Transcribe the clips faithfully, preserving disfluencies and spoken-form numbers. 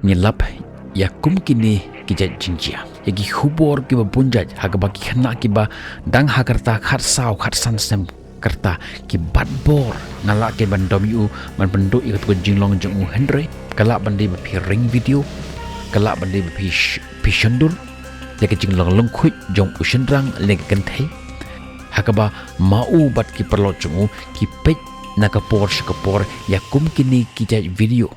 Ngi lap ïa kum kine ki jait jingjia, ïa ki khubor kiba bun jait ha kaba ki khynnah kiba dang ha ka rta khatsaw khatsan snem ka rta ki bat bor. Nga lah kein ban dom ïa u, ban pynduh ïa katu ka jinglong jong u, hynrei ka lah ban dei ba phi ring video, ka lah ban dei ba phi sh- phi shondur ïa ka jinglong lyngkhuid jong u shynrang lane ka kynthei, ha kaba ma u bad ki paralok jong u ki peit na ka por sha ka por ïa kum kine ki jait video.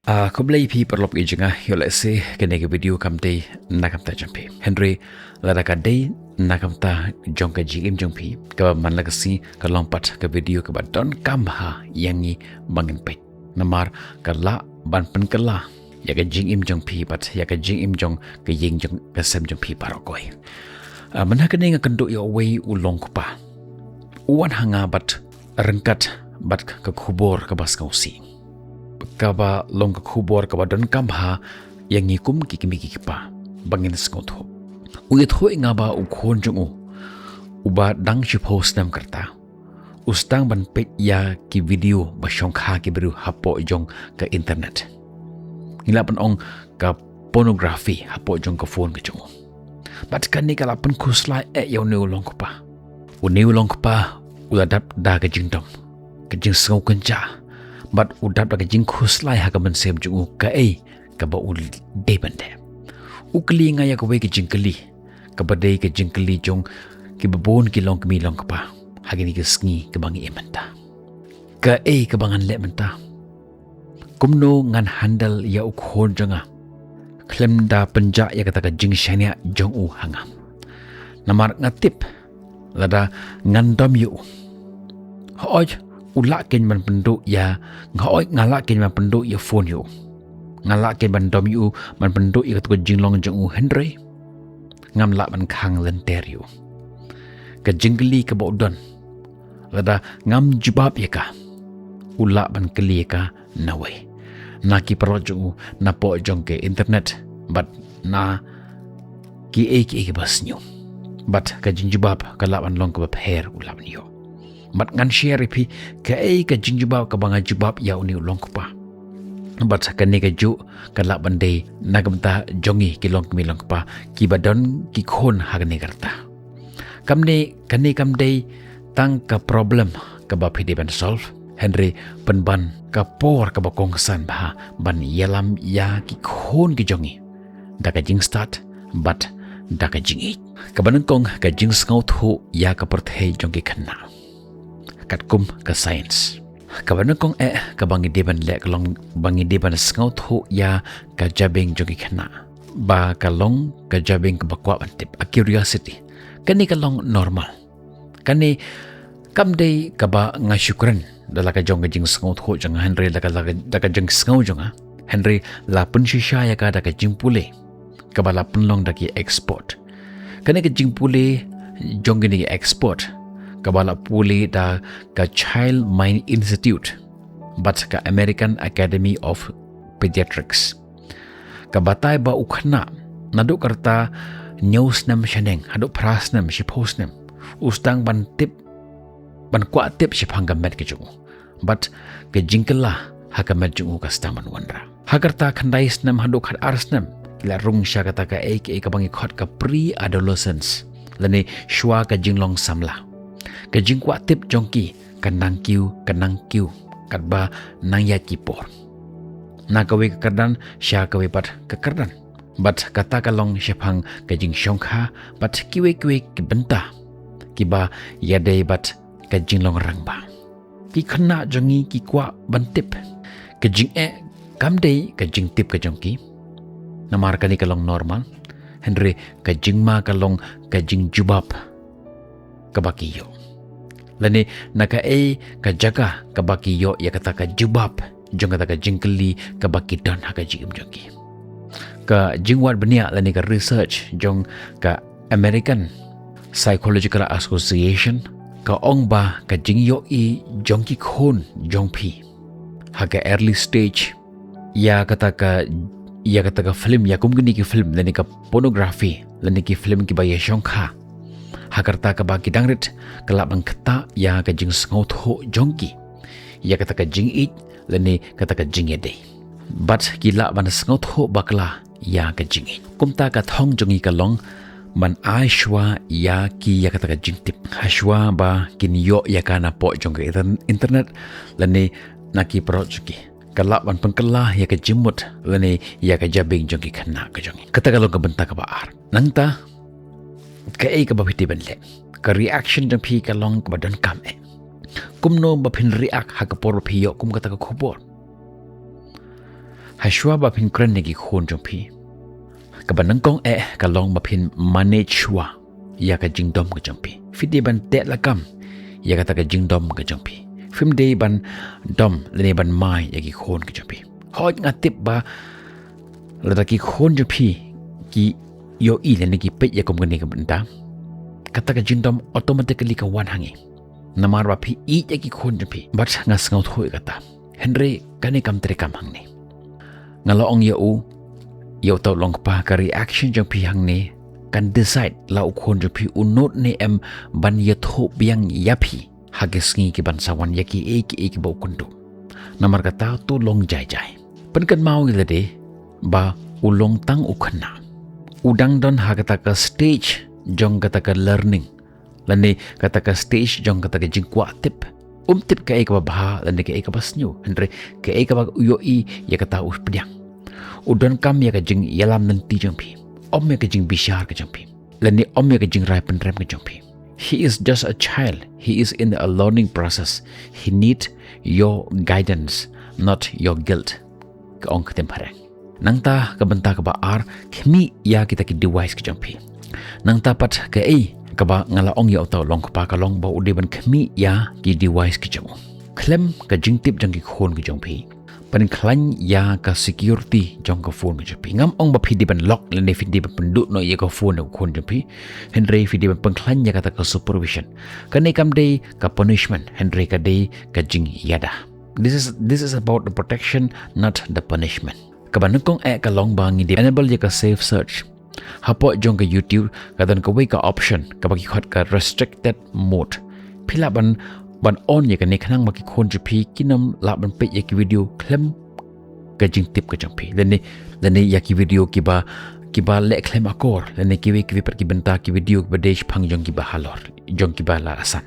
Ah, khublei phi paralok ïa jong nga, ïoh lehse kane ka video kam dei na ka bynta jong phi, hynrei lada ka dei na ka bynta jong ka jingim jong phi, kaba man la ka sngi ka long pat ka video kaba donkam bha ïa ngi ba ngin peit, namar ka lah ban pynkylla ïa ka jingim jong phi bad ïa ka jingim jong ka ïing jong ka sem jong phi baroh kawei. Ah, mynta kane nga kynduh ïa uwei u longkpa u wan ha nga bad ryngkat bad ka khubor kaba sngewsih, kaba long ka khubor kaba donkam bha ïa ngi kum ki kmie ki kpa ba ngin sngewthuh. U ïathuh ïa nga ba u khun jong u, uba dang shiphew snem ka rta, u sdang ban peit ïa ki video ba shongkha ki briew hapoh jong ka internet, ngi lah ban ong ka pornography, hapoh jong ka phone ka jong u. Bad kane ka la pynkhuslai eh ïa une u longkpa. Une u longkpa u la dap da ka jingdom, ka jingsngew kynjah, bad u dap da ka jingkhuslai ha ka mynsiem jong u, kaei kaba u dei ban leh. U kylli nga ïa kawei ka jingkylli, kaba dei ka jingkylli jong kiba bun ki longkmie longkpa ha kine ki sngi kaba ngi im mynta. Kaei kaba ngan leh mynta? Kumno ngan handle ïa u khun jong nga khlem da pynjah ïa kata ka jingshaniah jong u ha nga? Namar nga tip lada ngan dom ïa u, hooid u lah kein ban pynduh ïa, hooid nga lah kein ban pynduh ïa phone ïa u, nga lah kein ban dom ïa u, ban pynduh ïa kata ka jinglong jong u, hynrei ngam lah ban khang lynter ïa u. Ka jingkylli kaba u don, lada ngam jubab ïa ka, u lah ban kylli ïa ka nawei, na ki paralok jong u, na poh jong ka internet, bad na kiei kiei kiba sniew. Bad ka jingjubab ka lah ban long kaba pher, u lah ban ïoh. Bad ngan share ïa phi kaei ka jingjubab kaba nga jubab ïa une u longkpa. Bad kane kajuh ka lah ban dei na ka bynta jong ngi ki longkmie longkpa kiba don ki khun ha kane ka rta. Kam dei, kane kam dei tang ka problem kaba phi dei ban solve, hynrei pynban ka por kaba kongsan bha ban ïalam ïa ki khun ki jong ngi da ka jingstad bad da ka jingïeit. Kaba nyngkong, ka jingsngewthuh ïa ka pyrthei jong ki khynnah katkum ka science. Kaba nyngkong eh kaba ngi dei ban leh ka long ba ngi dei ban sngewthuh ïa ka jabieng jong ki khynnah, ba ka long ka jabieng kaba kwah ban tip, a curiosity. Kane ka long normal. Kane kam dei kaba nga shu kren da la ka jong ka jingsngewthuh jong nga, hynrei da ka, da ka, da ka jingsngew jong nga, hynrei la pynshisha ïa ka da ka jingpule kaba la pynlong da ki expert. Kane ka jingpule jong kine ki expert kaba la pule da ka Child Mind Institute bad ka American Academy of Pediatrics, ka batai ba u khynnah naduh ka rta hynñiew snem shaneng haduh phra snem, shiphew snem, u sdang ban tip, ban kwah tip shaphang ka met ka jong u. Bad ka jingkylla ha ka met jong u ka sdang ban wanrah. Ha ka rta khyndai snem haduh khatar snem, ki la rung sha kata kaei kaei kaba ngi khot ka pre-adolescence, lane shuwa ka jinglong samla. Ka jingkwah tip jong ki ka nang kiew, ka nang kiew katba nang ïaid ki por, na kawei ka kyrdan sha kawei pat ka kyrdan. Bad kata ka long shaphang ka jingshongkha bad kiwei kiwei ki bynta kiba ïadei bad ka jinglong rangbah. Ki khynnah jong ngi ki kwah ban tip. Ka jingeh kam dei ka jingtip ka jong ki, namar kane ka long normal, hynrei ka jingma ka long ka jingjubab kaba ki ïoh, lane na kaei ka jaka kaba ki ïoh ïa kata ka jubab jong kata ka jingkylli kaba ki don ha ka jingim jong ki. Ka jingwad bniah lane ka research jong ka American Psychological Association ka ong ba ka jingïohi jong ki khun jong phi ha ka early stage ïa kata ka, ïa kata ka film, ïa kum kine ki film lane ka pornography lane ki film kiba ïashongkha ha ka rta kaba ki dang rit, ka lah ban ktah ïa ka jingsngewthuh jong ki ïa kata ka jingïeit lane kata ka jingïadei. bad ki lah ban sngewthuh bakla ïa ka jingïeit. Kumta ka thong jong ngi ka long ban ai shuwa ïa ki ïa kata ka jingtip, ha shuwa ba kin ïoh ïa ka napoh jong ka intern-, internet lane na ki paralok jong ki. Ka lah ban pynkylla ïa ka jingmut lane ïa ka jabieng jong ki khynnah ka jong ngi. Kata ka long ka bynta kaba ar. Nangta kaei kaba phi dei ban leh? Ka reaction jong phi ka long kaba donkam eh. Kumno ba phin react ha ka por ba phi ïoh kum kata ka khubor? Ha shuwa ba phin kren ïa ki khun jong phi, kaba nyngkong eh ka long ba phin manage shuwa ïa ka jingdom ka jong phi. Phi dei ban teh lakam ïa kata ka jingdom ka jong phi. Phim dei ban dom lane ban mai ïa ki khun ka jong phi. Hooid, nga tip ba lada ki khun jong phi ki ïohi lane ki peit ïa kum kane ka bynta, kata ka jingdom automatically ka wan ha ngi. Namar ba phi ïeit ïa ki khun jong phi. Bad nga sngewthuh ïa kata. Hynrei kane kam treikam hangne. Nga la ong ïa u, ïa uta u long kpa, ka reaction jong phi hangne kan decide la u khun jong phi u nud ne em ban ïathuh biang ïa phi ha ki sngi ki ban sa wan, ïa kiei kiei kiba u kynduh. Namar kata to long jai jai. Pynkynmaw ïa lade ba u long tang u khynnah. U dang don ha kata ka stage jong kata ka learning lane kata ka stage jong kata ka jingkwah tip. Um tip kaei kaba bha lane kaei kaba sniew, hynrei kaei kaba u ïohi ïa kata u pdiang. U donkam ïa ka jingïalam lynti jong phi, ym ïa ka jingbishar ka jong phi, lane ym ïa ka jingrai pynrem ka jong phi. He is just a child. He is in a learning process. He need your guidance, not your guilt, ka ong ka ktien phareng. Nangta ka bynta kaba ar, khmih ïa kita ki device ka jong phi. Nangta pat kaei kaba nga la ong ïa uta u long kpa ka long ba u dei ban khmih ïa ki device ka jong u. Khlem ka jingtip jong ki khun ka jong phi, pynkhlaiñ ïa ka security jong ka phone ka jong phi. Ngam ong ba phi dei ban lock lane phi dei ban pynduh noh ïa ka phone ïa u khun jong phi, hynrei phi dei ban pynkhlaiñ ïa kata ka supervision. Kane kam dei ka punishment, hynrei ka dei ka jingïada. This is, this is about the protection, not the punishment. Kaba nyngkong eh ka long ba ngi dei enable ïa ka safe search. Hapoh jong ka YouTube ka don kawei ka option kaba ki khot ka restricted mode. Phi lah ban, ban on ïa kane khnang ba ki khun jong phi kin ym lah ban peit ïa ki video khlem ka jingtip ka jong phi. Lane, lane ïa ki video kiba, kiba leh khlem akor, lane kiwei kiwei pat ki bynta ki video kiba dei shaphang jong kiba halor, jong kiba la san.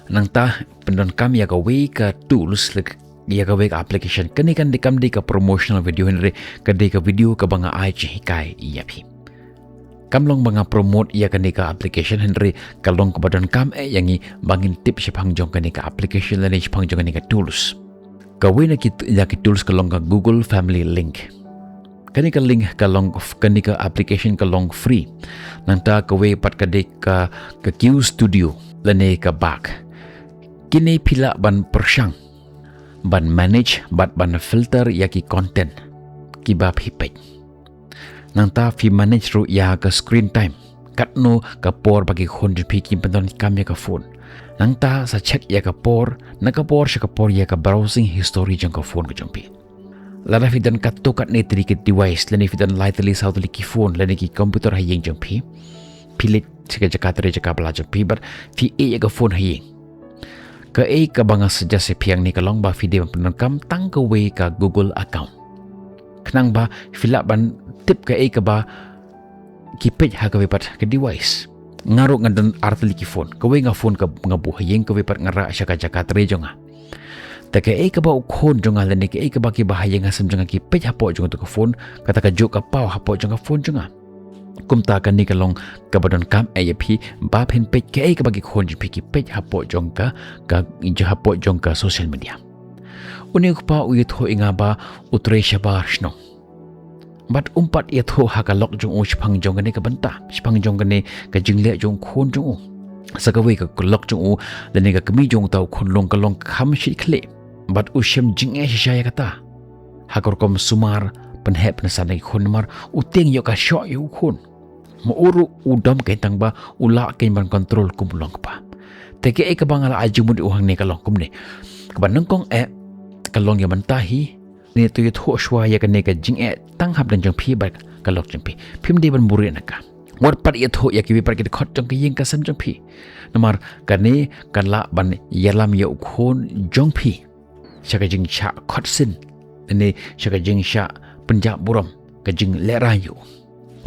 Nangta pyndonkam ïa kawei ka tools, ïa kawei ka application. Kane kan dei, kam dei ka promotional video, hynrei ka dei ka video kaba nga ai jinghikai ïa phi. Kam long ba nga promote ïa kane ka application, hynrei ka long kaba donkam eh ïa ngi ba ngin tip shaphang jong kane ka application lane shaphang jong kane ka tools. Kawei na ki, na ki tools ka long ka Google Family Link. Kane ka link ka long, kane ka application ka long free. Nangta kawei pat ka dei ka, ka Q Studio lane ka Bard. Kine phi lah ban pyrshang, ban manage bad ban filter ïa ki content kiba phi peit. Nangta phi manage ruh ïa ka screen time, katno ka por ba ki khun jong phi ki pyndonkam ïa ka phone. Nangta sa check ïa ka por, na ka por sha ka por ïa ka browsing history jong ka phone ka jong phi. Lada phi don katto katne tylli ki device, lane phi don lai tylli saw tylli ki phone lane ki computer ha ïing jong phi, phi leit sha ka jaka trei jaka ba la jong phi bad phi ïeh ïa ka phone ha ïing. Kaei kaba nga suggest ïa phi hangne ka long ba phi dei ban pyndonkam tang kawei ka Google account, khnang ba phi lah ban tip kaei kaba ki peit ha kawei pat ka device. Nga ruh nga don ar tylli ki phone, kawei nga phone ka nga buh ha ïing, kawei pat nga rah sha ka jaka trei jong nga. Te kaei kaba u khun jong nga lane kaei kaba kiba ha ïing ha sem jong nga ki peit hapoh jong uta ka phone, kata kajuh ka paw hapoh jong ka phone jong nga. Kumta kane ka long kaba donkam eh ïa phi ba phin peit kaei kaba ki khun jong phi ki peit hapoh jong ka, ka, hapoh jong ka social media. Une u kpa u ïathuh ïa nga ba u trei shabar shnong. Bad um pat ïathuh ha ka lok jong u shaphang jong kane ka bynta, shaphang jong kane ka jingleh jong u khun jong u. Sa kawei ka lok jong u lane ka kmie jong uta u khunlung ka long kham shit khlieh. Bad u shem jingeh shisha ïa kata. Ha ka rukom sumar, pynheh pynsan ïa ki khun namar u tieng ïoh ka shoh ïa u khun. Ma u ruh u dom kein tang ba u lah kein ban control kum u long kpa. Te kaei kaba nga la ai jingmut ïa u hangne ka long kumne. Kaba nyngkong eh ka long ïa mynta hi, ne to ïathuh shuwa ïa kane ka jingeh tang hapdeng jong phi bad ka lok jong phi. Phim dei ban buhrieh na ka. Wat pat ïathuh ïa kiwei pat ki dkhot jong ka ïing ka sem jong phi. Namar kane kan lah ban ïalam ïa u khun jong phi sha ka jingshah khot sin, ne sha ka jingshah pynjah burom, ka jinglehrain ïa u.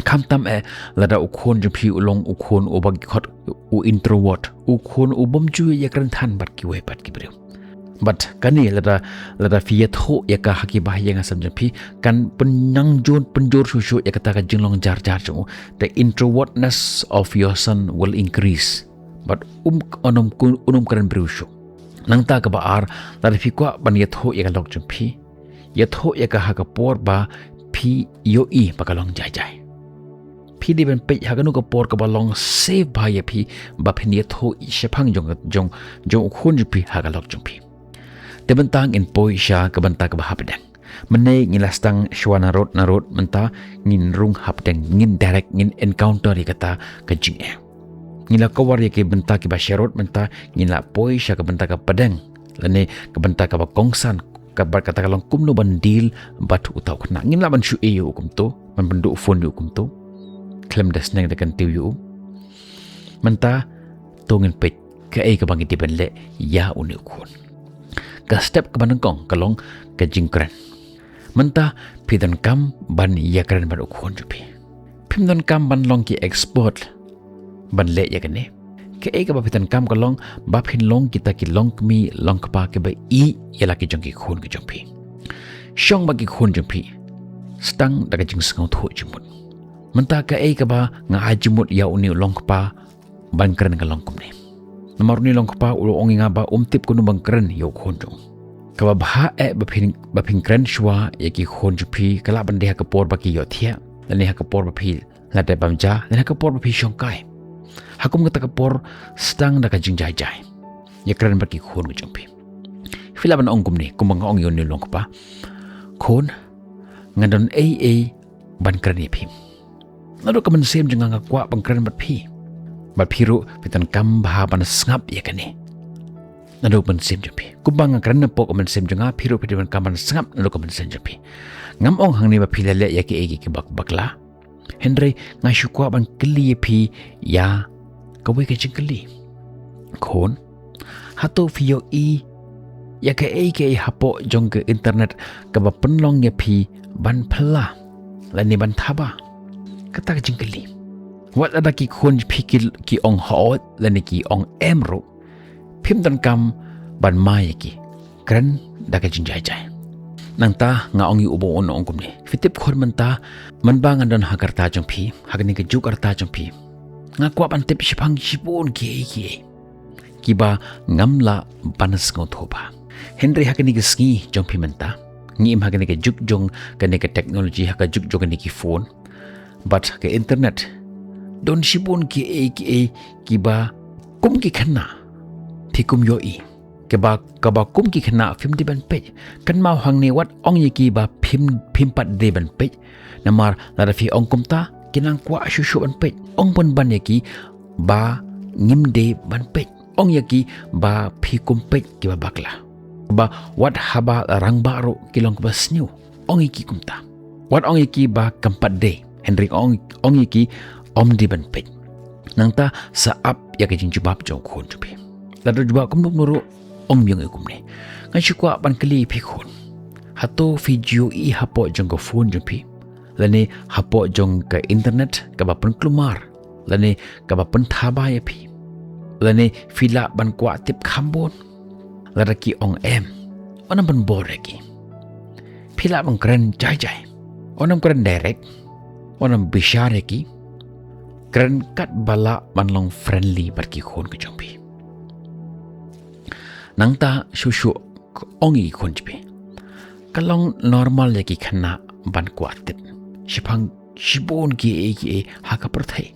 Khamtam eh lada u khun jong phi u long u khun uba ki khot u introvert, u khun u bym ju ïakren than bad kiwei pat ki briew. Bad kane lada, lada phi ïathuh ïa ka ha ki bahaïing hasem jong phi, kan pynjur, pynjur shuh shuh ïa kata ka jinglong jar jar jong u. The introvertness of your son will increase. Bad um, un ym, un ym kren briew shuh. Nangta kaba ar, lada phi kwah ban ïathuh ïa ka lok jong phi, ïathuh ïa ka ha ka por ba phi ïohi ba ka long jai jai. Phi dei ban peit ha kano ka por kaba long safe bha ïa phi ba phin ïathuh shaphang jong, jong, jong u khun jong phi ha ka lok jong phi. Te mynta ngin poi sha ka bynta kaba hapdeng. Mynne ngi la sdang shuwa narud narud, mynta ngin rung hapdeng, ngin direct, ngin encounter ïa kata ka jingeh. Ngi la cover ïa ki bynta kiba sharud, mynta ngin la poi sha ka bynta kaba pdeng, lane ka bynta kaba kongsan, kaba kata ka long kumno ban deal bad uta u khynnah. Ngin lah ban shu ïeh ïa u kumto, ban pynduh phone ïa u kumto, khlem da sneng da kyntiew ïa u. Mynta to ngin peit kaei kaba ngi dei ban leh ïa une u khun. Ka step kaba nyngkong ka long ka jingkren. Mynta phi donkam ban ïakren bad u khun jong phi. Phim donkam ban long ki expert ban leh ïa kane. Kaei kaba phi donkam ka long ba phin long kita ki longkmie longkpa kiba ïeit ïa la ki jong ki khun ki jong phi. Shong bad ki khun jong phi, sdang da ka jingsngewthuh jingmut. Mynta kaei kaba nga ai jingmut ïa une u longkpa ban kren ka long kumne. Namar une u longkpa u ong ïa nga ba um tip kumno ban kren ïa u khun jong u. Kaba bha eh ba phin, ba phin kren shuwa ïa ki khun jong phi, ka lah ban dei ha ka por ba ki ïohthiah, lane ha ka por ba phi la dep bam ja, lane ha ka por ba phi shongkai. Ha kum kata ka por, sdang da ka jingjai jai. Ïakren bad ki khun ki jong phi. Phi lah ban ong kumne, kumba nga ong ïa une u longkpa. Khun, nga don ei ei ban kren ïa phi. Naduh ka mynsiem jong nga nga kwah ban kren bad phi. Bad phi ruh phi donkam bha ban sngap ïa kane. Naduh ka mynsiem jong phi. Kumba nga kren napoh ka mynsiem jong nga, phi ruh phi donkam ban sngap naduh ka mynsiem jong phi. Ngam ong hangne ba phi la leh ïa kiei kiei kiba bakla. Hynrei nga shu kwah ban kylli ïa phi ïa kawei ka jingkylli. Khun, hato phi ïohi ïa kaei kaei hapoh jong ka internet kaba pynlong ïa phi ban phylla lane ban thaba? Kata ka jingkylli. Wat lada ki khun phi ki, ki ong hooid lane ki ong em ruh, phim donkam ban mad ïa ki. Kren da ka jingjai jai. Nangta nga ong ïa u ba un ong kumne. Phi tip khun mynta, mynba nga don ha ka rta jong phi, ha kane ka juk ka rta jong phi, nga kwah ban tip shaphang shibun kiei kiei kiba ngam lah ban sngewthuh bha. Hynrei ha kane ka sngi jong phi mynta, ngi im ha kane ka juk jong kane ka technology, ha ka juk jong kane ki phone bad ka internet. Don shibun kiei kiei kiba kum ki khynnah phi kum ïohi. Kaba, kaba kum ki khynnah phim dei ban peit. Kynmaw hangne, wat ong ïa ki ba phim, phim pat dei ban peit. Namar lada phi ong kumta, ki nang kwah shuh shuh ban peit. Ong pynban ïa ki ba ngim dei ban peit. Ong ïa ki ba phi kum peit kiba bakla. Ba wat haba la rangbah ruh ki long kiba sniew. Ong ïa ki kumta. Wat ong ïa ki ba kam pat dei. Hynrei ong, ong ïa ki ym dei ban peit. Nangta sa ap ïa ka jingjubab jong u khun jong phi. Lada jubab kumno kumno ruh, ong biang ïa u kumne. Nga shu kwah ban kylli ïa phi khun. Hato phi ju ïohi hapoh jong ka phone jong phi, lane hapoh jong ka internet kaba pynkulmar, lane kaba pynthaba ïa phi, lane phi lah ban kwah tip kham bun? Lada ki ong em, wat nym pynbor ïa ki. Phi lah ban kren jai jai. Wat nym kren direct. Wat nym bishar ïa ki. Kren katba lah ban long friendly bad ki khun ki jong phi. Nangta shuh shuh ong ïa ki khun jong phi. Ka long normal ïa ki khynnah ban kwah tip shaphang shibun kiei kiei ha ka pyrthei.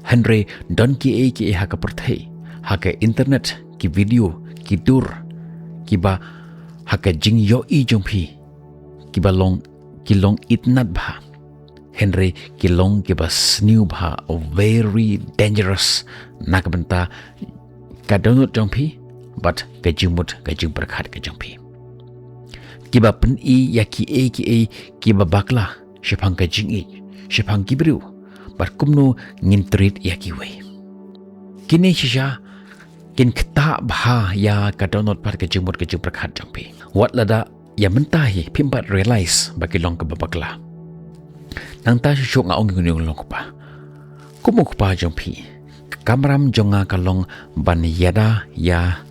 Hynrei don kiei kiei ha ka pyrthei, ha ka internet, ki video, ki dur, kiba ha ka jingïohi jong phi, kiba long, ki long itynnad bha. Hynrei ki long kiba sniew bha, very dangerous, na ka bynta ka dohnud jong phi bad ka jingmut ka jingpyrkhat ka jong phi. Kiba pyni ïa kiei kiei kiba bakla shaphang ka jingïeit, shaphang ki briew, bad kumno ngin treat ïa kiwei. Kine shisha kin ktah bha ïa ka dohnud bad ka jingmut ka jingpyrkhat jong phi. Wat lada ïa mynta hi phim pat realize ba ki long kaba bakla. Nangta shuh shuh nga ong ïa une u long kpa, kum u kpa jong phi, ka kamram jong nga ka long ban ïada ïa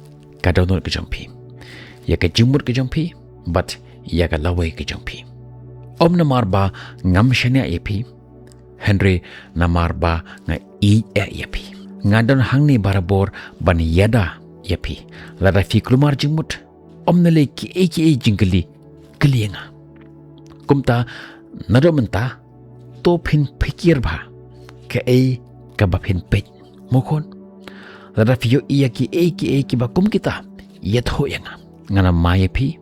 ka dohnud ka jong phi, ïa ka jingmut ka jong phi, bad ïa ka lawei ka jong phi. Ym namar ba ngam shaniah ïa phi, hynrei namar ba nga ïeit eh ïa phi. Nga don hangne barabor ban ïada ïa phi. Lada phi kulmar jingmut, ym na lei kiei kiei jingkylli, kylli ïa nga. Kumta, naduh mynta, to phin pyrkhat bha kaei kaba phin peit, mo khun. Lada phi ïohi ïa kiei kiei kiba kum kita, ïathuh ïa nga. Ngan ym mai ïa phi,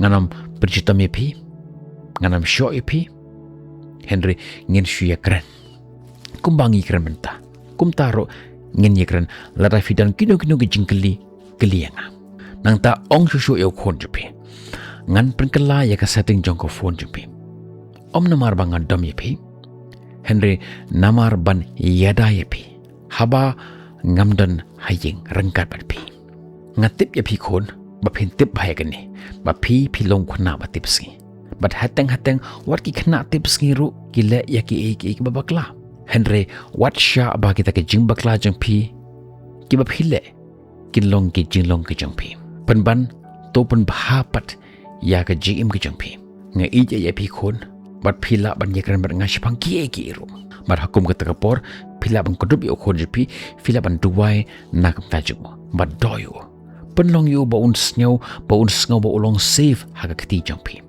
ngan ym pynshitom ïa phi, ngan ym shoh ïa phi, hynrei ngin shu ïakren kumba ngi kren mynta. Kumta ruh ngin ïakren, lada phi don kino kino ki jingkylli, kylli ïa nga. Nangta ong shuh shuh ïa u khun jong phi, ngan pynkylla ïa ka setting jong ka phone jong phi. Ym namar ba nga dom ïa phi, hynrei namar ban ïada ïa phi haba ngam don ha ïing ryngkat bad phi. Nga tip ïa phi khun, ba phin tip bha ïa kane, ba phi phi long khynnah ba tipsngi. Bad hateng hateng wat ki khynnah tipsngi ruh ki leh ïa kiei kiei kiba bakla. Hynrei wat shah ba kita ki jingbakla jong phi kiba phi leh kin long ki jinglong ki jong phi. Pynban, to pynbha pat ïa ka jingim ka jong phi. Nga ïeit ïa phi khun, bad phi lah ban ïakren bad nga shaphang kiei kiei ruh. Bad ha kum kata ka por, phi lah ban kdup ïa u khun jong phi, phi lah ban duwai na ka bynta jong u, bad doh ïa u. Pynlong ïa u ba un sngew, ba un sngew ba u long safe ha ka kti jong phi.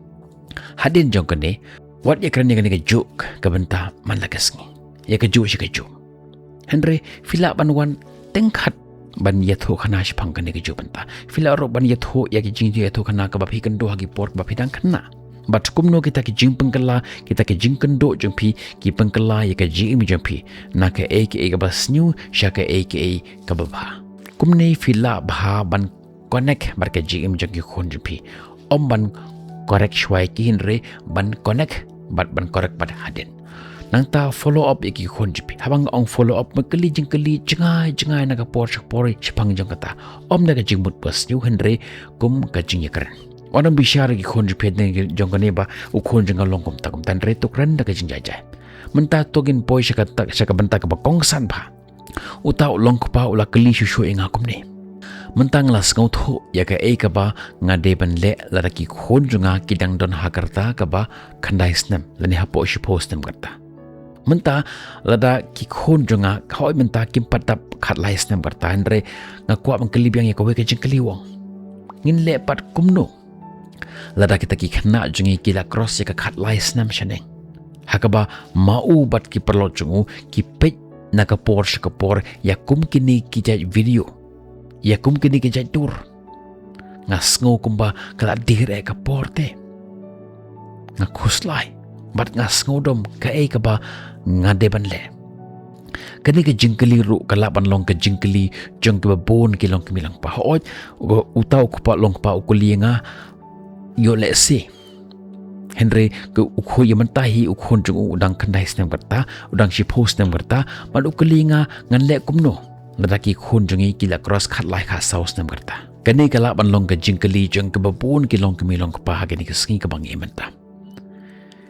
Hadien jong kane, wat ïakren ïa kane kajuh ka bynta man la ka sngi, ïa kajuh shi kajuh. Hynrei phi lah ban wan teng khat ban ïathuh khana shaphang kane kajuh bynta. Phi lah ruh ban ïathuh ïa ki jingïathuh khana kaba phi kynduh ha ki por kaba phi dang khynnah. Bad kumno kita ki jingpynkylla, kita ki jingkynduh jong phi ki pynkylla ïa ka jingim jong phi na kaei kaei kaba sniew sha kaei kaei kaba bha. Kumne phi lah bha ban connect bad ka jingim jong ki khun jong phi. Ym ban correct shuwa ïa ki, hynrei ban connect bad ban correct bad hadien. Nangta follow up ïa ki khun jong phi. Haba nga ong follow up, ma kylli jingkylli jngai jngai na ka por sha ka por shaphang jong kata. Ym da ka jingmut ba sniew, hynrei kum ka jingïakren. Wat nym bishar ïa ki khun jong phi hadien jong kane ba u khun jong nga long kumta kumta, hynrei to kren da ka jingjai jai. Mynta to ngin poi sha kata, sha ka bynta kaba kongsan bha. Uta u long kpa u la kylli shuh shuh ïa nga kumne. Mynta nga la sngewthuh ïa kaei kaba nga dei ban leh lada ki khun jong nga ki dang don ha ka rta kaba khyndai snem lane hapoh shiphew snem ka rta. Mynta lada ki khun jong nga, hooid mynta kim pat dap khatlai snem ka rta, hynrei nga kwah ban kylli biang ïa kawei ka jingkylli, u ong, ngin leh pat kumno lada kita ki khynnah jong ngi ki la cross ïa ka khatlai snem shaneng, ha kaba ma u bad ki paralok jong u ki peit na ka por sha ka por ïa kum kine ki jait video, ïa kum kine ki jait dur? Nga sngew kumba ka la dier eh ka por te. Nga khuslai bad nga sngewdom kaei kaba nga dei ban leh. Kane ka jingkylli ruh ka lah ban long ka jingkylli jong kiba bun ki longkmie longkpa. Hooid, uta u kpa long kpa u kylli ïa nga, ïoh lehse. Hynrei ka u khun ïa mynta hi, u khun jong u u dang khyndai snem ka rta, u dang shiphew snem ka rta, bad u kylli ïa nga, ngan leh kumno lada ki khun jong ngi ki la cross khatlai khatsaw snem ka rta. Kane ka lah ban long ka jingkylli jong kiba bun ki longkmie longkpa ha kane ka sngi kaba ngi im mynta.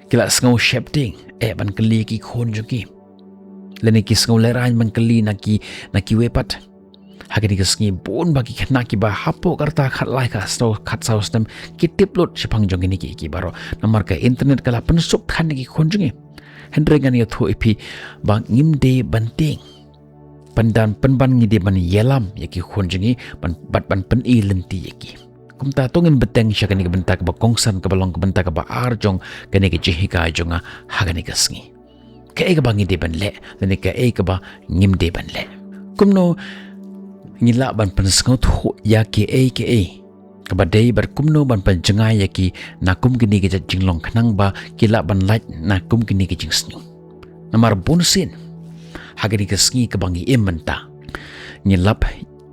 Ki la sngew sheptieng eh ban kylli ki khun jong ki, lane ki sngew lehraiñ ban kylli na ki, na kiwei pat. Ha kane ka sngi bun ba ki khynnah kiba hapoh ka rta khatlai khatsaw, khatsaw snem ki tip lut shaphang jong kine kiei kiei baroh namar ka internet ka la pynsuk than ïa ki khun jong ngi. Hynrei ngan ïathuh ïa phi ba ngim dei ban tieng. Pynban, pynban ngi dei ban ïalam ïa ki khun jong ngi, ban, bad ban pyni lynti ïa ki. Kumta to ngin bteng sha kane ka bynta kaba kongsan, kaba long ka bynta kaba ar jong kane ka jinghikai jong nga ha kane ka sngi. Kaei kaba ngi dei ban leh lane kaei kaba ngim dei ban leh. Kumno ngi lah ban pynsngewthuh ïa kiei kiei kaba dei bad kumno ban pynjngai ïa ki na kum kine ki jait jinglong khnang ba ki lah ban lait na kum kine ki jingsniew. Namar bunsien ha kane ka sngi kaba ngi im mynta, ngi lap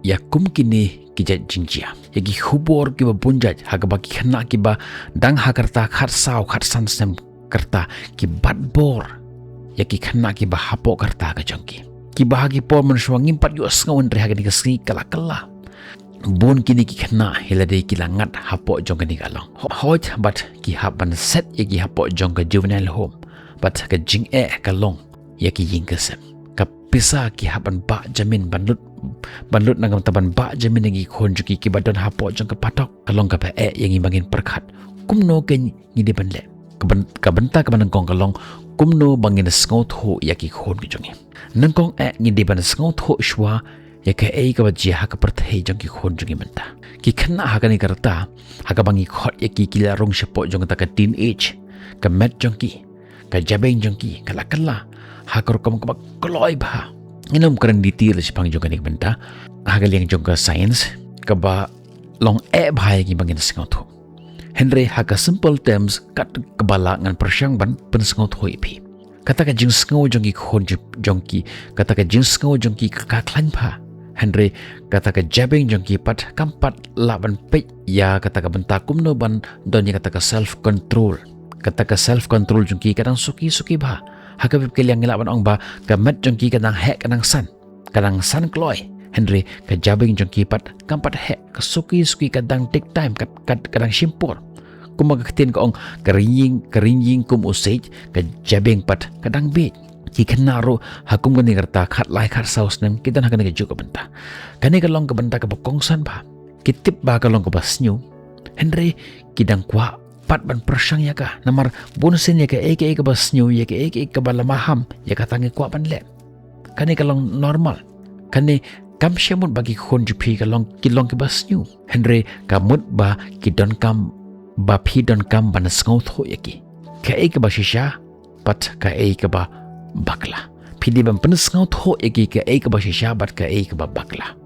ïa kum kine ki jait jingjia, ïa ki khubor kiba bun jait ha kaba ki khynnah kiba dang ha ka rta khatsaw khatsan snem ka rta ki bat bor ïa ki khynnah kiba hapoh ka rta ka jong ki, kiba ha ki por mynshuwa ngim pat ïohsngew, hynrei ha kane ka sngi ka la kylla. bun kine ki khynnah ïa lade ki la ngat hapoh jong kane ka long. Ho-, hooid bad ki hap ban set ïa ki hapoh jong ka juvenile home. Bad ka jingeh ka long ïa ki ïing ki sem. Ka pisa ki hap ban bah jamin ban lut, ban lut na ka bynta ban bah jamin ïa ki khun jong ki kiba don hapoh jong ka patok. Ka long kaba eh ïa ngi ba ngin pyrkhat kumno kein ngi dei ban leh. Ka byn-, ka bynta kaba nyngkong ka long kumno ba ngin sngewthuh ïa ki khun ki jong ngi. Nyngkong eh ngi dei ban sngewthuh shuwa ïa kaei kaba jia ha ka pyrthei jong ki khun jong ngi mynta. Ki khynnah ha kane ka rta ha kaba ngi khot ïa ki, ki la rung shapoh jong kata ka teenage, ka met jong ki, ka jabieng jong ki ka la kylla ha ka rukom kaba kloi bha. Ngin ym kren detail shaphang jong kane ka bynta ha ka liang jong ka science kaba long eh bha ïa ngi ba ngin sngewthuh. Hynrei ha ka simple terms kat kaba lah ngan pyrshang ban pynsngewthuh ïa phi. Kata ka jingsngew jong ki khun jong, jong ki, kata ka jingsngew jong ki ka, ka khlaiñ bha. Hynrei kata ka jabieng jong ki pat kam pat lah ban peit ïa kata ka bynta kumno ban don ïa kata ka self control. Kata ka self control jong ki ka dang suki suki bha. Ha kaba ïa ka liang ngi lah ban ong ba ka met jong ki ka dang heh ka dang san. Ka dang san kloi. Hynrei ka jabieng jong ki pat kam pat heh, ka suki suki ka dang take time, ka, ka, ka dang shim por. Kumba ka ktien ka ong, ka ring ïing, ka ring ïing kum u siej, ka jabieng pat ka dang biej. Ki khynnah ruh ha kum kane ka rta khatlai khatsaw snem ki don ha kane kajuh ka bynta. Kane ka long ka bynta kaba kongsan bha. Ki tip ba ka long kaba sniew. Hynrei ki dang kwah pat ban pyrshang ïa ka. Namar bunsien ïa kaei kaei kaba sniew, ïa kaei kaei kaba la maham, ïa kata ngi kwah ban leh. Kane ka long normal. Kane kam shym mut ba ki khun jong phi ka long, ki long kiba sniew. Hynrei ka mut ba ki donkam, ba phi donkam ban sngewthuh ïa ki. Kaei kaba shisha bad kaei kaba bakla. Phi dei ban pynsngewthuh ïa ki kaei kaba shisha bad kaei kaba bakla.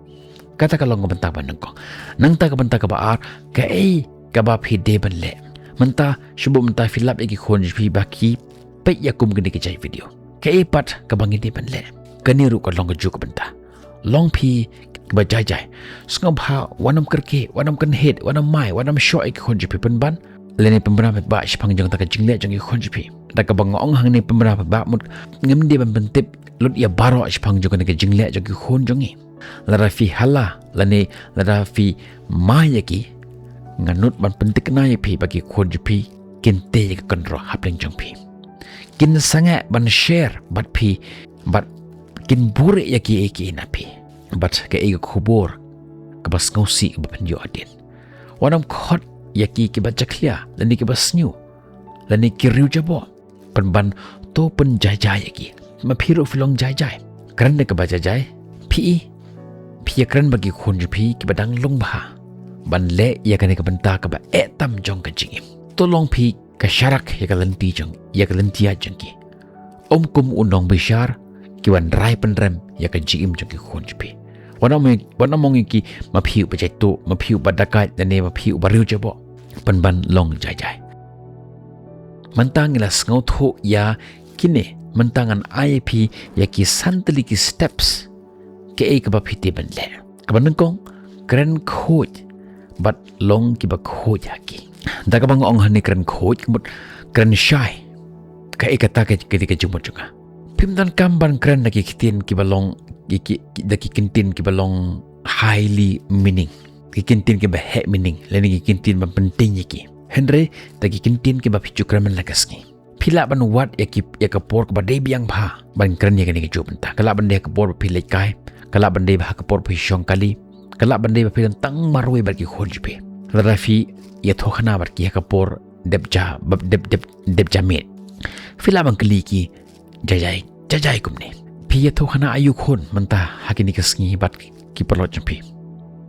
Kata ka long ka bynta ba nyngkong. Nangta ka bynta kaba ar, kaei kaba phi dei ban leh. Mynta, shu buh mynta phi lap ïa ki khun jong phi ba ki peit ïa kum kine ki jait video. Kaei pat kaba ngi dei ban leh. Kane ruh ka long kajuh ka bynta. Long phi kiba jai jai. Sngewbha wat nym kyrkieh, wat nym kynhied, wat nym mai, wat nym shoh ïa ki khun jong phi, pynban lane pynbna paidbah shaphang jong kata ka jingleh jong ki khun jong phi. Da kaba nga ong hangne pynbna paidbah mut ngim dei ban pyntip lut ïa baroh shaphang jong kane ka jingleh jong ki khun jong ngi. Lada phi hala lane lada phi mai ïa ki, nga nud ban pynthikna ïa phi ba ki khun jong phi kin tei ïa ka kynroh hapdeng jong phi. Kin sangeh ban share bad phi bad kin buhrieh ïa kiei kiei na phi. Bad kaei ka khubor kaba sngewsih kaba phin ïoh hadien. Wat nym khot ïa ki kiba jakhlia lane kiba sniew lane ki riew jaboh. Pynban to pynjai jai ïa ki. Ma phi ruh phi long jai jai. Kren da kaba jai jai. Phi i. Phi ïa kren bad ki khun jong phi kiba dang lung bha ban leh ïa kane ka bynta kaba eh tam jong ka jingim. To long phi ka sharak ïa ka lynti jong, ïa ka lynti ïaid jong ki. Ym kum u nongbishar ki wan rai pynrem ïa ka jingim jong ki khun jong phi. Wat nym ong, wat nym ong ïa ki ma phi uba jaituh, ma phi uba dakaid lane ma phi uba riew jaboh. Pynban long jai jai. Mynta ngi la sngewthuh ïa kine, mynta ngan ai ïa phi ïa ki san tylli ki steps. Kaei kaba phi dei ban leh. Kaba nyngkong, kren khuid bad long kiba khuid ha ki. Da kaba nga ong hangne kren khuid, ka mut kren shai. Kaei kata ka, ka dei ka jingmut jong nga. Phim donkam ban kren da ki ktien kiba long, ki, ki, da ki ktien kiba long highly meaning. Ki ktien kiba heh meaning lane ki ktien ban pyntieng ïa ki. Hynrei da ki ktien kiba phi ju kren man la ka sngi. Phi lah ban wad ïa ki, ïa ka por kaba dei biang bha ban kren ïa kane kajuh bynta. Ka lah ban dei ha ka por ba phi leit kai, ka lah ban dei ha ka por ba phi shong kali, ka lah ban dei ba phi don tang marwei bad ki khun jong phi. Lada phi ïathuhkhana bad ki ha ka por dep ja, ba dep, dep, dep ja miet, phi lah ban kylli ki jai jai, jai jai kumne. Phi ïathuhkhana aïu khun mynta ha kine ki sngi bad ki paralok jong phi.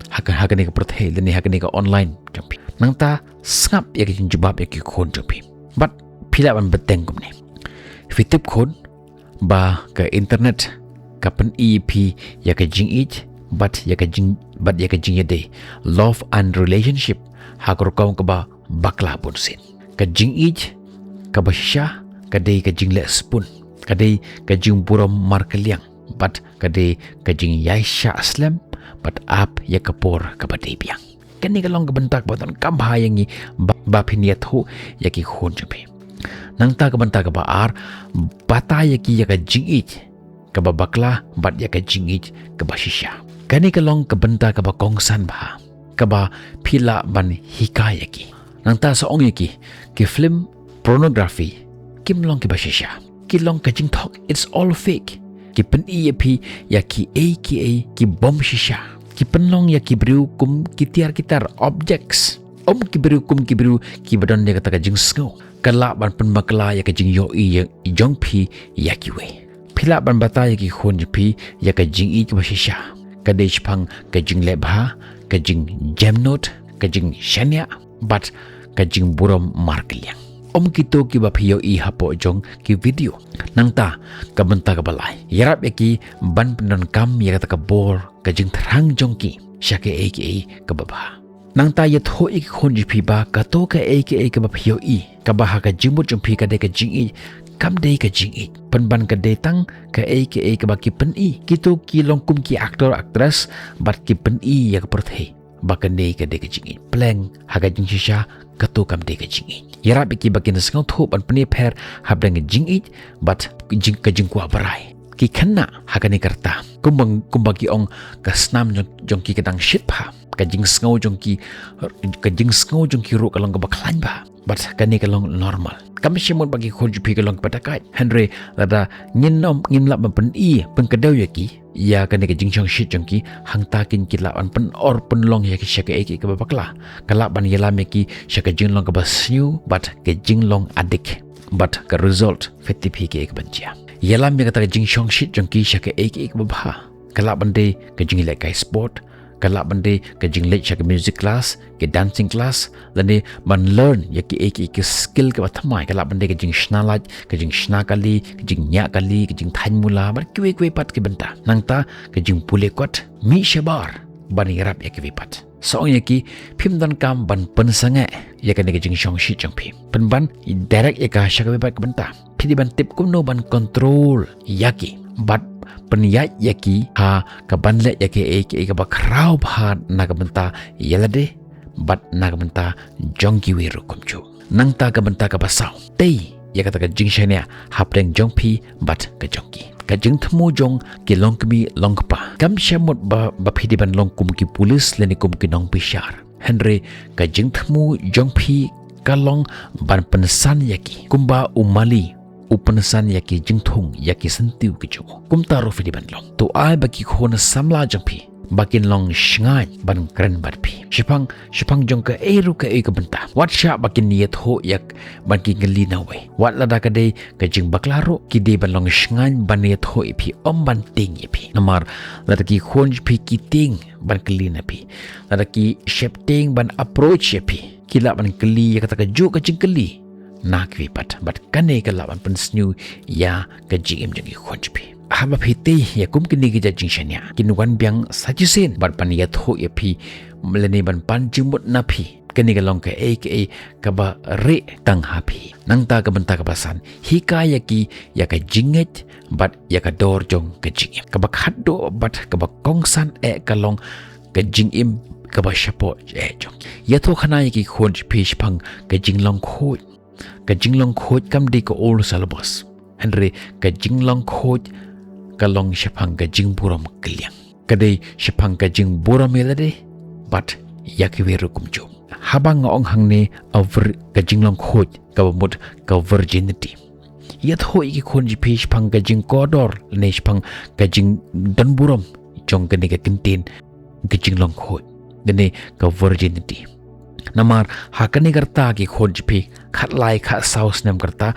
Ha ka, ha kane ka pyrthei lane ha kane ka online jong phi. Nangta sngap ïa ka jingjubab ïa ki khun jong phi. Bad phi lah ban bteng kumne. Phi tip khun ba ka internet ka pyni ïa phi ïa ka jingïeit bad ïa ka jing, bad ïa ka jingïadei. Love and relationship ha ka rukom kaba bakla bunsien. Ka jingïeit kaba shisha ka dei ka jingleh sbun, ka dei ka jingburom markylliang, bad ka dei ka jingïaishah slem bad ap ïa ka por kaba dei biang. Kane ka long ka bynta kaba donkam bha ïa ngi ba, ba phin ïathuh ïa ki khun jong phi. Nangta ka bynta kaba ar, batai ïa ki ïa ka jingïeit kaba bakla bad ïa ka jingïeit kaba shisha. Kane ka long ka bynta kaba kongsan bha, kaba phi lah ban hikai ïa ki. Nangta sa ong ïa ki, ki film pornography kim long kiba shisha. Ki long ka jingthok, it's all fake. Ki pyni ïa phi ïa kiei kiei ki bym shisha. Ki pynlong ïa ki briew kum ki tiar ki tar, objects. Ym ki briew kum ki briew kiba don ïa kata ka jingsngew. Ka lah ban pynbakla ïa ka jingïohi ïa, jong phi ïa kiwei. Phi lah ban batai ïa ki khun jong phi ïa ka jingïeit kaba shisha. Ka dei shaphang ka jingleh bha, ka jingjemnud, ka jingshaniah, bad ka jingburom markylliang. Ym kito kiba phi ïohi hapoh jong ki video. Nangta, ka bynta kaba lai, ïarap ïa ki ban pyndonkam ïa kata ka bor, ka jingthrang jong ki sha kaei kaei kaba bha. Nangta ïathuh ïa ki khun jong phi ba kato kaei kaei kaba phi ïohi, kaba ha ka jingmut jong phi ka dei ka jingïeit, kam dei ka jingïeit. Pynban ka dei tang kaei kaei kaba ki pyni. Kito ki long kum ki actor, actress, bad ki pyni ïa ka pyrthei ba kane ka dei ka jingïeit. Pleng ha ka jingshisha kato kam dei ka jingïeit. Ïarap ïa ki ba kin sngewthuh ban pynïapher hapdeng ka jingïeit bad jing, ka jingkwah brai. Ki khynnah ha kane ka rta, kumba, kumba ki ong, ka snam jong, jong ki ka dang shit bha. Ka jingsngew jong ki, ka jingsngew jong ki ruh ka long kaba khlaiñ bha. Bad kane ka long normal. Kam shym mut ba ki khun jong phi ka long kaba dakaid. Hynrei lada ngin ym, ngim lah ban pyni, pynkdew ïa ki ïa kane ka jingshongshit jong ki, hangta kin ki lah ban pynor pynlong ïa ki sha kaei kaei kaba bakla. Ka lah ban ïalam ïa ki sha ka jinglong kaba sniew bad ka jinglong adik. Bad ka result, phi tip hi kaei kaban jia. Ïalam ïa kata ka jingshongshit jong ki sha kaei kaei kaba bha. Ka lah ban dei ka jingleh kai sport, ka lah ban dei ka jingleit sha ka music class, ka dancing class, lane ban learn ïa kiei kiei ki skill kaba thymmai. Ka lah ban dei ka jingshna lait, ka jingshna kali, ka jingñiah kali, ka jingthaiñ mula, bad kiwei kiwei pat ki bynta. Nangta ka jingpule kot, mih shabar ban ïarap ïa kiwei pat. Sa ong ïa ki, phim donkam ban pynsangeh ïa kane ka jingshongshit jong phi. Pynban direct ïa ka sha kawei pat ka bynta. Phi dei ban tip kumno ban control ïa ki bad pynïaid ïa ki ha kaban leh ïa kiei kiei kaba khraw bha na ka bynta ïa lade bad na ka bynta jong kiwei ruh kumjuh. Nangta ka bynta kaba saw, tei ïa kata ka jingshaniah hapdeng jong phi bad ka jong ki. Ka jingthmu jong ki longkmie longkpa kam shym mut ba, ba phi dei ban long kum ki pulis lane kum ki nongbishar. Hynrei ka jingthmu jong phi ka long ban pynsan ïa ki kumba u mali u pynsan ïa ki jingthung, ïa ki syntiew ki jong u. Kumta ruh phi dei ban long. To ai ba ki khun samla jong phi ba kin long shngaiñ ban kren bad phi. Shaphang, shaphang jong kaei ruh kaei ka bynta. Wat shah ba kin ïathuh ïa, ban kin kylli nawei. Wat lada ka dei ka jingbakla ruh, ki dei ban long shngaiñ ban ïathuh ïa phi, ym ban tieng ïa phi. Namar lada ki khun jong phi ki tieng ban kylli na phi, lada ki sheptieng ban approach ïa phi, ki lah ban kylli ïa kata kajuh ka jingkylli na kiwei pat. Bad kane ka lah ban pynsniew ïa ka jingim jong ki khun jong phi. Haba phi tei ïa kum kine ki jait jingshaniah, kin wan biang sa shisien bad ban ïathuh ïa phi lane ban pan jingmut na phi. Kane ka long kaei kaei kaba rieh tang ha phi. Nangta ka bynta kaba san, hikai ïa ki ïa ka jingngeit bad ïa ka dor jong ka jingim. Kaba khatduh bad kaba kongsan eh ka long ka jingim kaba shapoh eh jong ki. Ïathuh khana ïa ki khun jong phi shaphang ka jinglong khuid. Ka jinglong khuid kam dei ka old syllabus. Hynrei ka jinglong khuid ka long shaphang ka jingburom kylliang. Ka dei shaphang ka jingburom ïa lade bad ïa kiwei ruh kumjuh. Haba nga ong hangne a vir-, ka jinglong khuid kaba mut ka virginity. Ïathuh ïa ki khun jong phi shaphang ka jingkordor lane shaphang ka jingdon burom jong kane ka kyntien ka jinglong khuid, kane ka virginity. Namar ha kane ka rta ki khun jong phi khatlai khatsaw snem ka rta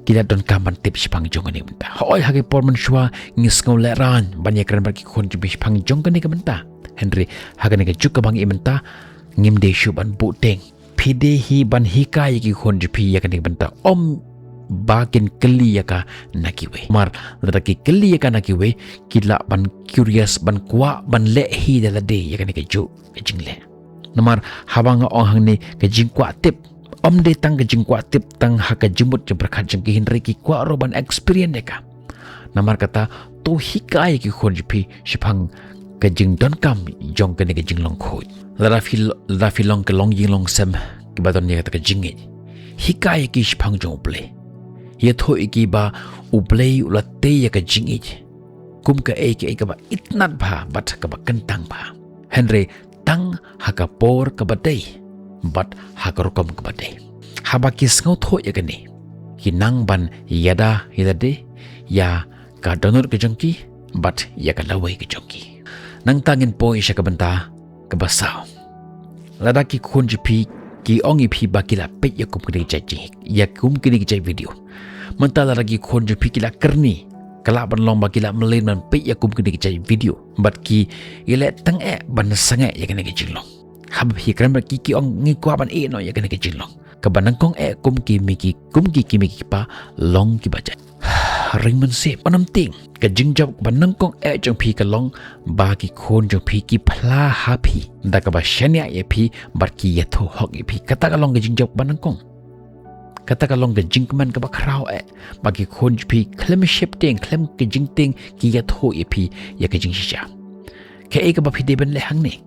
ki la donkam ban tip shaphang jong kane ka bynta. Hooid ha ki por mynshuwa ngi sngew lehraiñ ban ïakren bad ki khun jong phi shaphang jong kane ka bynta. Hynrei ha kane ka juk kaba ngi mynta ngim dei shuh ban buh tieng. Phi dei hi ban hikai ïa ki khun jong phi ïa kane ka bynta, ym ba kin kylli ïa ka na kiwei. Namar lada ki kylli ïa ka na kiwei, ki lah ban curious, ban kwah ban leh hi da lade ïa kane kajuh ka jingleh. Namar haba nga ong hangne ka jingkwah tip, ym dei tang ka jingkwah tip tang ha ka jingmut jingpyrkhat jong ki, hynrei ki kwah ruh ban experience ïa ka. Namar kata, to hikai ïa ki khun jong phi shaphang ka jingdonkam jong kane ka jinglong khuid. Lada phi, lada phi long ka longïing longsem kiba don ïa kata ka jingngeit, hikai ïa ki shaphang jong U Blei. Ïathuh ïa ki ba U Blei u la tei ïa ka jingngeit kum kaei kaei kaba itynnad bha bad kaba kyntang bha. Hynrei tang ha ka por kaba dei bad ha ka rukom kaba dei. Haba ki sngewthuh ïa kane, ki nang ban ïada ïa lade, ïa ka dohnud ka jong ki bad ïa ka lawei ka jong ki. Nangta ngin poi sha ka bynta kaba saw. Lada ki khun jong phi ki ong ïa phi ba ki la peit ïa kum kine ki jait jingïa, kum kine ki jait video. Mynta lada ki khun jong phi ki la kyrni, ka lah ban long ba ki la mlien ban peit ïa kum kine ki jait video. Bad ki ïaleh tang eh ban sangeh ïa kane ka jinglong. Haba phi kren bad ki, ki ong ngi kwah ban ïeh noh ïa kane ka jinglong. Kaba nyngkong eh kum ki mei ki, kum ki ki mei ki pa, long kiba jait. Ring mynsiem, wat nym tieng. Ka jingjop ba nyngkong eh jong phi ka long ba ki khun jong phi ki phla ha phi da kaba shaniah ïa phi bad ki ïathuh hok ïa phi. Kata ka long ka jingjop ba nyngkong. Kata ka long ka jingkmen kaba khraw eh ba ki khun jong phi khlem sheptieng, khlem ka jingtieng, ki ïathuh ïa phi ïa ka jingshisha. Kaei kaba phi dei ban leh hangne?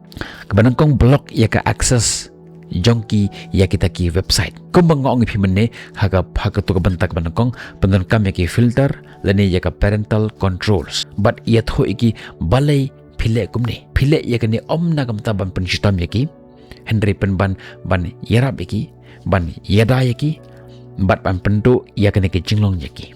Kaba nyngkong, block ïa ka access jong ki ïa kita ki website. Kumba nga ong ïa phi mynne, ha ka, ha kato ka bynta kaba nyngkong, pyndonkam ïa ki filter lane ïa ka parental controls. Bad ïathuh ïa ki balei phi leh kumne. Phi leh ïa kane ym na ka bynta ban pynshitom ïa ki, hynrei pynban ban ïarap ïa ki, ban ïada ïa ki, bad ban pynduh ïa kane ka jinglong ïa ki.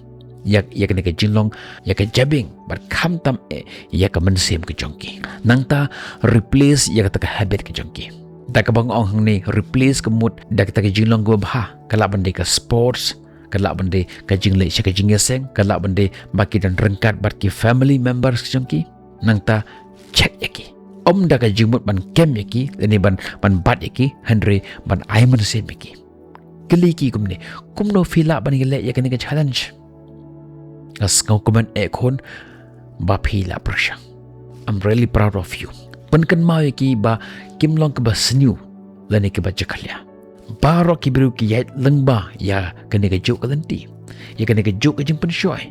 Ïa, ïa kane ka jinglong, ïa ka jabieng, bad khamtam eh ïa ka mynsiem ka jong ki. Nangta replace ïa kata ka habit ka jong ki. Da kaba nga ong hangne, replace ka mut da kata ka jinglong kaba bha, ka lah ban dei ka sports, ka lah ban dei ka jingleh sha ka jingïaseng, ka lah ban dei ba ki don ryngkat bad ki family members ka jong ki. Nangta check ïa ki. Ym da ka jingmut ban kem ïa ki, lane ban, ban bat ïa ki, hynrei ban ai mynsiem ïa ki. Kylli ki kumne, kumno phi lah ban ïaleh ïa kane ka challenge? Nga sngewkmen eh khun, ba phi la pyrshang. I'm really proud of you. Pynkynmaw ïa ki ba kim long kiba sniew lane kiba jakhlia. Baroh ki briew ki ïaid lyngba ïa kane kajuh ka lynti, ïa kane kajuh ka jingpynshoi.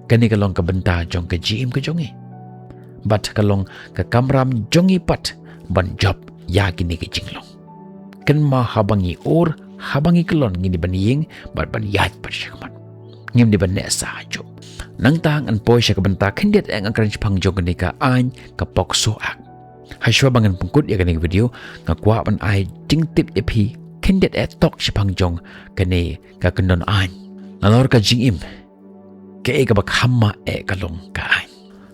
Kane ka long ka bynta jong ka jingim ka jong ngi. Bad ka long ka kamram jong ngi pat ban jop ïa kine ki jinglong. Kynmaw, haba ngi ur, haba ngi kyllon, ngin ïa ban ïeng bad ban ïaid pat shakhmat. Ngim dei ban neh sah hajuh. Nangta ngan poi sha ka bynta khyndiat eh, ngan kren shaphang jong kane ka aiñ ka POCSO Act. Hashwa ba ngan pynkut ïa kane ka video, nga kwah ban ai jingtip ïa phi khyndiat eh tok shaphang jong kane ka kyndon aiñ. Nalor ka jingim, kaei kaba kham ma eh ka long ka aiñ.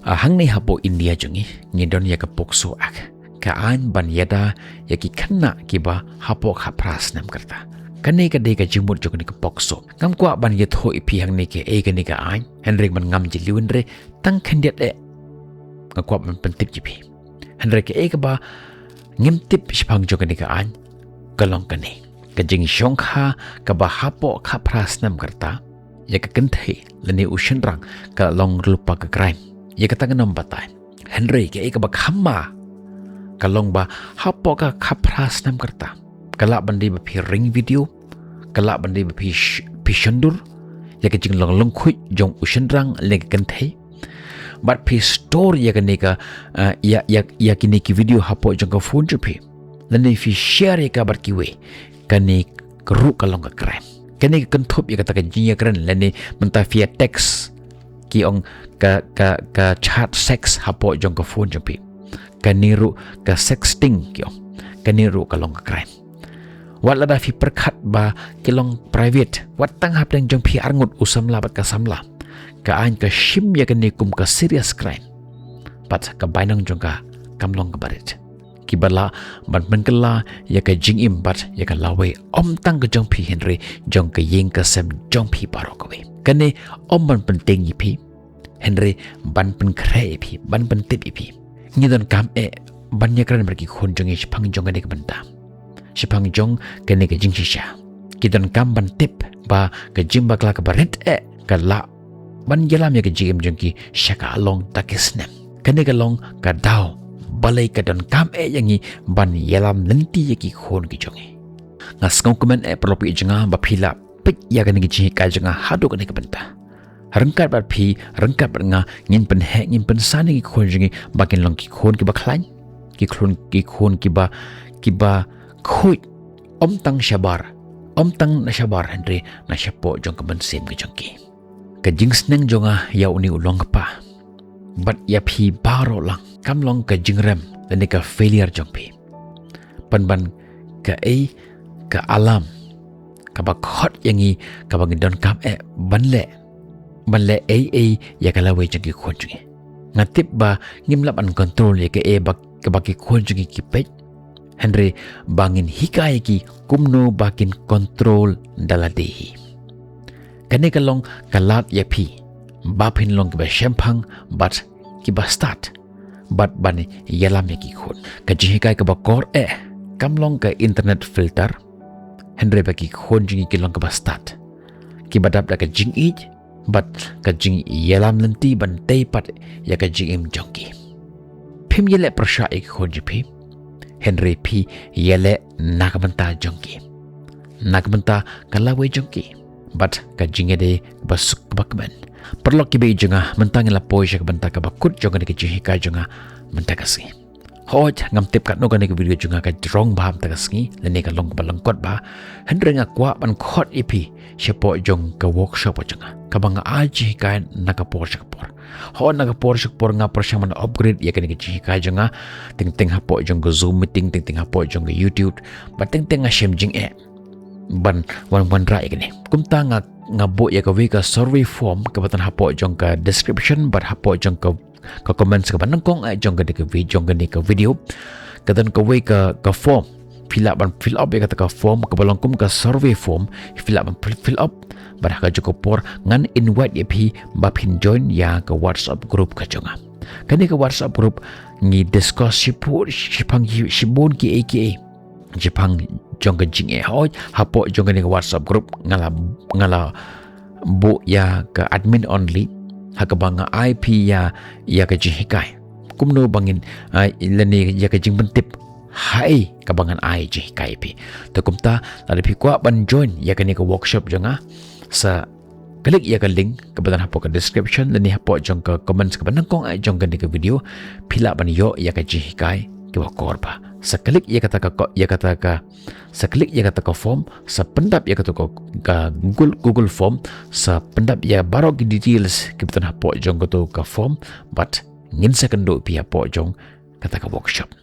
Ah, hangne hapoh India jong ngi, ngi don ïa ka POCSO Act, ka aiñ ban ïada ïa ki khynnah kiba hapoh khatphra snem ka rta. Kane ka dei ka jingmut jong kane ka POCSO. Ngam kwah ban ïathuh ïa phi hangne kaei kane ka aiñ, hynrei ban ngam jylliew, hynrei tang khyndiat eh nga kwah ban pyntip ïa phi. Hynrei kaei kaba ngim tip shaphang jong kane ka aiñ ka long kane: ka jingshongkha kaba hapoh khatphra snem ka rta ïa ka kynthei lane u shynrang ka long lypa ka crime. Ïa kata ngam batai. Hynrei kaei kaba kham ma ka long ba hapoh ka khatphra snem ka rta, ka lah ban dei ba phi ring video, ka lah ban dei ba phi sh-, phi shondur ïa ka jinglong lyngkhuid jong u shynrang lane ka kynthei. Bad phi store ïa kane ka, eh, ïa, ïa, ïa kine ki video hapoh jong ka phone jong phi, lane phi share ïa ka bad kiwei, kane ruh ka long ka crime. Kane ka kynthup ïa kata ka jingïakren, lane mynta phi ïa text, ki ong ka, ka, ka chat sex hapoh jong ka phone jong phi. Kane ruh ka sexting ki ong. Kane ruh ka long ka crime. Wat lada phi pyrkhat ba ki long private, wat tang hapdeng jong phi arngut, u samla bad ka samla, ka aiñ ka shim ïa kane kum ka serious crime. Bad ka bainong jong ka kam long kaba rit. Kiba lah ban pynkylla ïa ka jingim bad ïa ka lawei, ym tang ka jong phi hynrei jong ka ïing ka sem jong phi baroh kawei. Kane ym ban pyntieng ïa phi, hynrei ban pynkhreh ïa phi, ban pyntip ïa phi. Ngi donkam eh ban ïakren bad ki khun jong ngi shaphang jong kane ka bynta, shaphang jong kane ka jingshisha. Ki donkam ban tip ba ka jingbakla kaba rit eh ka lah ban ïalam ïa ka jingim jong ki sha ka along da ki snem. Kane ka long ka daw balei ka donkam eh ïa ngi ban ïalam lynti ïa ki khun ki jong ngi. Nga sngewkmen eh paralok jong nga ba phi la peit ïa kane ka jinghikai jong nga haduh kane ka bynta. Ryngkat bad phi, ryngkat bad nga, ngin pynheh, ngin pynsan ïa ki khun jong ngi ba kin long ki khun kiba khlaiñ, ki khun, ki khun kiba, kiba khuid, ym tang shabar, ym tang na shabar hynrei na shapoh jong ka mynsiem ka jong ki. Ka jingsneng jong nga ïa une u long kpa, bad ïa phi baroh lang, kam long ka jingrem lane ka failure jong phi. Pynban kaei ka alarm kaba khot ïa ngi, kaba ngi donkam eh ban leh, ban leh ei ei ïa ka lawei jong ki khun jong ngi. Nga tip ba ngim lah ban control ïa kaei ba, kaba ki khun jong ngi ki peit, hynrei ba ngin hikai ïa ki kumno ba kin control da lade hi. Kane ka long ka lad ïa phi ba phin long kiba shemphang bad kiba stad, bad ban ïalam ïa ki khun. Ka jinghikai kaba kor eh kam long ka internet filter, hynrei ba ki khun jong ngi ki long kiba stad, kiba dap da ka jingïeit bad ka jingïalam lynti ban tei pat ïa ka jingim jong ki. Phim ïaleh pyrshah ïa ki khun jong phi, hynrei phi ïaleh na ka bynta jong ki, na ka bynta ka lawei jong ki bad ka jingïadei kaba suk kaba kmen. Paralok kiba ïeit jong nga, mynta ngi la poi sha ka bynta kaba kut jong kane ka jinghikai jong nga mynta ka sngi. Hooid, ngam tip katno kane ka video jong nga ka rong bha mynta ka sngi lane ka long kaba lyngkot bha, hynrei nga kwah ban khot ïa phi shapoh jong ka workshop jong nga kaba nga ai jinghikai na ka por sha ka por. Hooid, na ka por sha ka por nga pyrshang ban upgrade ïa kane ka jinghikai jong nga, teng teng hapoh jong ka Zoom meeting, teng teng hapoh jong ka YouTube, bad teng teng nga shem jingeh ban wan wanrah ïa kane. Kumta nga, nga buh ïa kawei ka survey form kaba don hapoh jong ka description bad hapoh jong ka, ka comments kaba nyngkong eh jong kane ka vi-, jong kane ka video. Ka don kawei ka, ka form, phi lah ban fill up ïa kata ka form kaba long kum ka survey form, phi lah ban fill, fill up. Bad ha kajuh ka por ngan invite ïa phi ba phin join ïa ka WhatsApp group ka jong nga. Kane ka WhatsApp group ngi discuss shibun, shibun, shibun kiei kiei shaphang jong ka jingeh. Hooid, hapoh jong kane ka WhatsApp group nga la, nga la buh ïa ka admin only, ha kaba nga ai phi ïa, ïa ka jinghikai kumno ba ngin, ah, lane ïa ka jingpyntip ha ei kaba ngan ai jinghikai ïa phi. Te kumta lada phi kwah ban join ïa kane ka workshop jong nga, sa click ïa ka link kaba don hapoh ka description lane hapoh jong ka comments kaba nyngkong eh jong kane ka video, phi lah ban ïoh ïa ka jinghikai kaba kor bha. Sa click ïa kata ka ko-, ïa kata ka, sa click ïa kata ka form, sa pyndap ïa kata ka, ka Google, Google form, sa pyndap ïa baroh ki details kiba don hapoh jong kata ka form, bad ngin sa kynduh phi hapoh jong kata ka workshop.